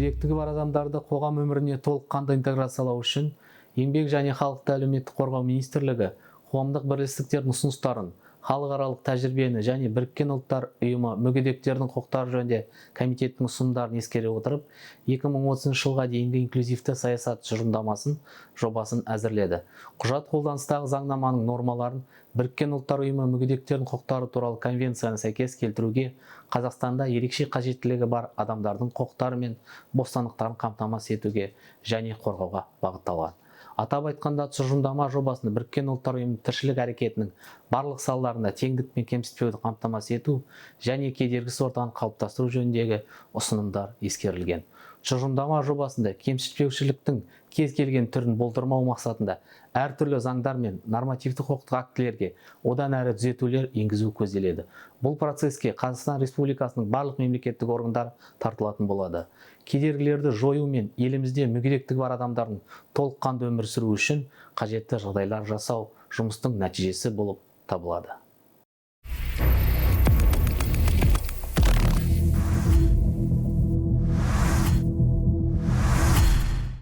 Мүгедектігі бар адамдарды қоғам өміріне толыққанды интеграциялау үшін Еңбек және халықты әлеуметтік қорғау министрлігі қоғамдық бірлестіктердің ұсыныстарын, халықаралық тәжірибені және Біріккен Ұлттар Ұйымы мүгедектердің құқықтары жөнінде комитетінің ұсынымдарын ескере отырып, 2030 жылға дейінгі инклюзивті саясат тұжырымдамасын жобасын әзірледі. Құжат қолданыстағы заңнаманың нормаларын Біріккен Ұлттар Ұйымы мүгедектердің құқықтары туралы конвенцияны сәйкес келтіруге, Қазақстанда ерекше қажеттілігі бар адамдардың құқықтары мен бостандықтарын қамтамасыз етуге және қорғауға бағытталған. Атап айтқанда, тұжырымдама жобасында Біріккен Ұлттар Ұйымының тіршілік әрекетінің барлық салаларында теңдік пен кемсітпеуді қамтамасыз ету және кедергісіз ортаны қалыптастыру жөніндегі ұсынымдар ескерілген. Тұжырымдама жобасында кемсітпеушіліктің кез келген түрін болдырмау мақсатында әртүрлі заңдар мен нормативті құқықтық актілерге одан әрі түзетулер енгізу көзделеді. Бұл процеске Қазақстан Республикасының барлық мемлекеттік органдары тартылатын болады. Кедергілерді жою мен елімізде мүгедектігі бар адамдардың толыққанды өмір сүруі үшін қажетті жағдайлар жасау жұмыстың нәтижесі болып табылады.